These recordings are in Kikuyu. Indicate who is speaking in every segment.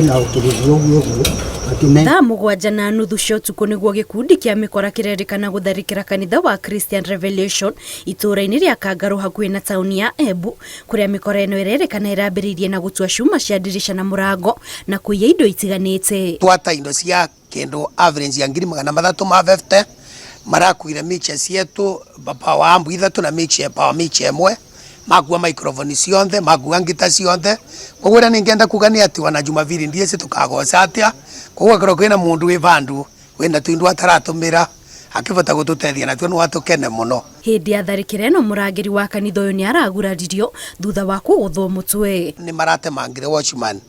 Speaker 1: Na ũkĩrĩrio ũguo ũguo akĩne.
Speaker 2: Thaa 7:30 cia ũtukũ nĩguo gĩkundi kĩa mĩkora kĩrerĩkana gũtharĩkĩra kanitha wa Christian Revelation itũũra-inĩ rĩa Kangarũ hakuhĩ na taũni ya Embu, kũrĩa mĩkora ĩno ĩrerĩkana ĩrambĩrĩirie na gũtua cuma cia ndirica na mũrango na kũiya indo itiganĩte.
Speaker 3: Twata indo cia kindu average ya 350,000. Marakuire mixer cietu, power amp ithatu na mixer, power mixer imwe, makua microphone cionthe, makua ngita cionthe. Koguo ria ningenda kuga ni ati ona Jumapili ndieci tukagoca atia. Koguo akorwo kwina mundu wi vandu wina tuindu ataratumira akivota gututethia natuo no atukene muno.
Speaker 2: Hĩndĩ ya tharĩkĩra ĩno, mũrangĩri wa kanitha ũyũ nĩ araguraririo thutha wa kũgũthwo mũtwe.
Speaker 3: Ni maratemangire watchman,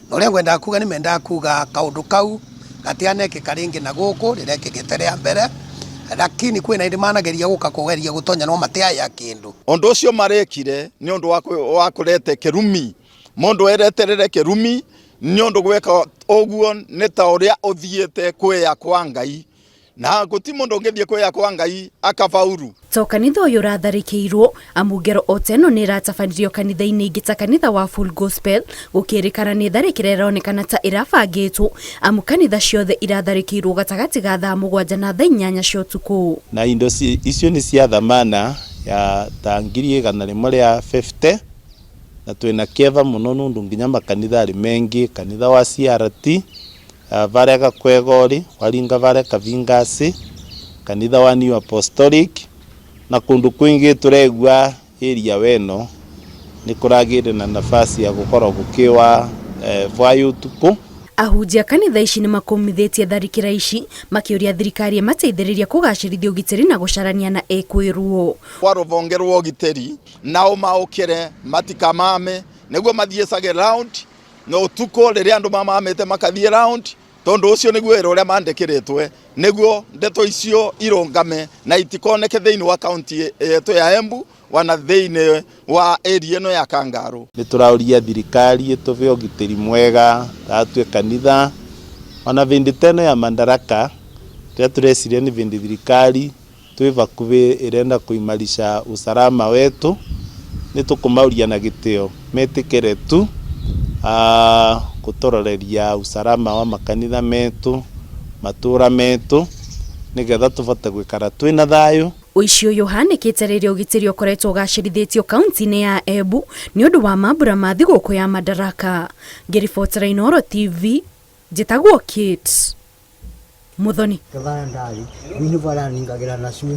Speaker 3: na uria ngwendaga kuga ni mendaga kuga kaundu kau gatianekika ringi na guku rirekikite ria mbere, lakini kwina indi manageria guka kugeria gutonya no matiaya kindu.
Speaker 4: Undu ucio marekire ni undu wa kurete kirumi, mundu ereterere kirumi, ni undu gweka uguo ni ta uria uthiite kwiya kwa Ngai, na guti mundu ungithie kwiya kwa Ngai akafauru.
Speaker 2: To kanitha ũyũ ũratharĩkĩirwo, amu ngero o ta ĩno nĩ ĩratabanirio kanitha-inĩ ingĩ ta kanitha wa Full Gospel, gũkĩrĩkana nĩ tharĩkĩra ĩronekana ta ĩrabangĩtwo, amu kanitha ciothe iratharĩkĩirwo gatagatĩ ga thaa 7 na thaa 8 cia ũtukũ.
Speaker 5: Na indo icio nĩ cia thamana ya ta 150,000, na twina kieva muno nundu nginya makanitha ari mengi, kanitha wa CRT varia Gakwegori waringa varia Kavingasi, kanitha wa New Apostolic na kundu kwingi. Turegua area weno ni kuragire na nafasi ya gukorwo gukiwa vwayo utuku.
Speaker 2: Ahunjia kanitha ici nĩ makũmithĩtie tharĩkĩra ici, makĩũria thirikari ĩmateithĩrĩrie kũgacĩrithia ũgitĩri na gũcarania na ekwĩrwo.
Speaker 4: Kwa rũhonge rwa ũgitĩri nao maũkĩre matikamame nĩguo mathiĩcage round na ũtukũ rĩrĩa andũ mamamĩte makathiĩ round, tondũ ũcio nĩguo wĩra ũrĩa mandĩkĩrĩtwe, nĩguo ndeto icio irũngame na itikoneke thĩinĩ wa kaunti yetu ya Embu wana thĩinĩ wa area ĩno ya Kangaru.
Speaker 5: Nĩ tũrauria thirikari ĩtũve ũgitĩri mwega tatue kanitha, ona vindi teno ya Madaraka rĩrĩa tũreciria nĩ vindi thirikari twĩ vakuvi ĩrenda kuimarisha usalama wetu, nĩ tũkũmauria na gĩtĩo metĩkĩre tu gũtũroreria usalama wa makanitha metu, matura metu, nĩgetha tũvote gwikara twĩna thayũ.
Speaker 2: Ũici ũyũ ũhanĩkĩte rĩrĩa ũgitĩri ũkoretwo ũgacĩrithĩtio kaunti-inĩ ya Embu nĩ ũndũ wa mambura ma thigũkũ ya Madaraka. Ngĩribotera Inooro TV, njĩtagwo Kate Muthoni.
Speaker 1: Kavara ndari ni vara ningagĩra na cuma.